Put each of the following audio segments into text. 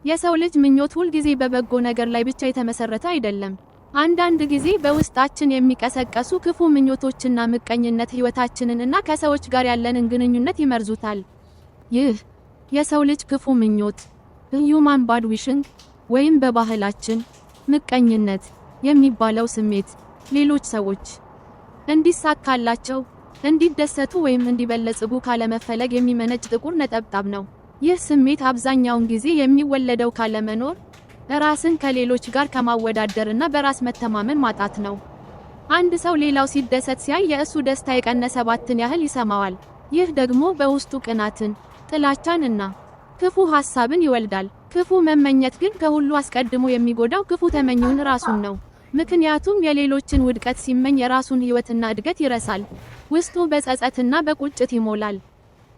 የሰው ልጅ ምኞት ሁልጊዜ በበጎ ነገር ላይ ብቻ የተመሰረተ አይደለም። አንዳንድ ጊዜ በውስጣችን የሚቀሰቀሱ ክፉ ምኞቶችና ምቀኝነት ሕይወታችንን እና ከሰዎች ጋር ያለንን ግንኙነት ይመርዙታል። ይህ የሰው ልጅ ክፉ ምኞት human bad wishing ወይም በባህላችን ምቀኝነት የሚባለው ስሜት ሌሎች ሰዎች እንዲሳካላቸው፣ እንዲደሰቱ ወይም እንዲበለጽጉ ካለመፈለግ የሚመነጭ ጥቁር ነጠብጣብ ነው። ይህ ስሜት አብዛኛውን ጊዜ የሚወለደው ካለመኖር፣ ራስን ከሌሎች ጋር ከማወዳደርና በራስ መተማመን ማጣት ነው። አንድ ሰው ሌላው ሲደሰት ሲያይ የእሱ ደስታ የቀነሰባትን ያህል ይሰማዋል። ይህ ደግሞ በውስጡ ቅናትን፣ ጥላቻን እና ክፉ ሐሳብን ይወልዳል። ክፉ መመኘት ግን ከሁሉ አስቀድሞ የሚጎዳው ክፉ ተመኚውን ራሱን ነው። ምክንያቱም የሌሎችን ውድቀት ሲመኝ የራሱን ሕይወትና እድገት ይረሳል። ውስጡ በጸጸትና በቁጭት ይሞላል።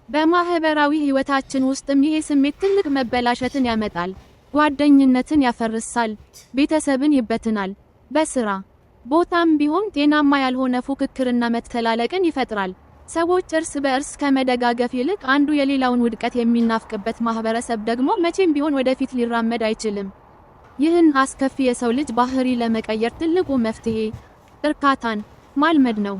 በማህበራዊ ሕይወታችን ውስጥም ይሄ ስሜት ትልቅ መበላሸትን ያመጣል። ጓደኝነትን ያፈርሳል፣ ቤተሰብን ይበትናል። በስራ ቦታም ቢሆን ጤናማ ያልሆነ ፉክክርና መተላለቅን ይፈጥራል። ሰዎች እርስ በእርስ ከመደጋገፍ ይልቅ አንዱ የሌላውን ውድቀት የሚናፍቅበት ማህበረሰብ ደግሞ መቼም ቢሆን ወደፊት ሊራመድ አይችልም። ይህን አስከፊ የሰው ልጅ ባህሪ ለመቀየር ትልቁ መፍትሄ እርካታን ማልመድ ነው።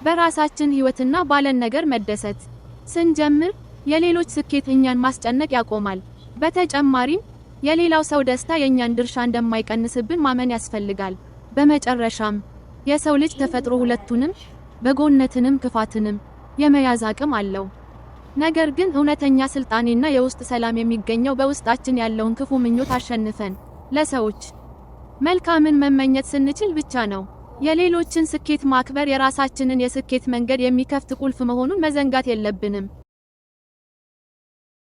በራሳችን ሕይወትና ባለን ነገር መደሰት ስንጀምር የሌሎች ስኬት እኛን ማስጨነቅ ያቆማል። በተጨማሪም የሌላው ሰው ደስታ የእኛን ድርሻ እንደማይቀንስብን ማመን ያስፈልጋል። በመጨረሻም የሰው ልጅ ተፈጥሮ ሁለቱንም፣ በጎነትንም ክፋትንም የመያዝ አቅም አለው። ነገር ግን እውነተኛ ስልጣኔና የውስጥ ሰላም የሚገኘው በውስጣችን ያለውን ክፉ ምኞት አሸንፈን ለሰዎች መልካምን መመኘት ስንችል ብቻ ነው። የሌሎችን ስኬት ማክበር የራሳችንን የስኬት መንገድ የሚከፍት ቁልፍ መሆኑን መዘንጋት የለብንም።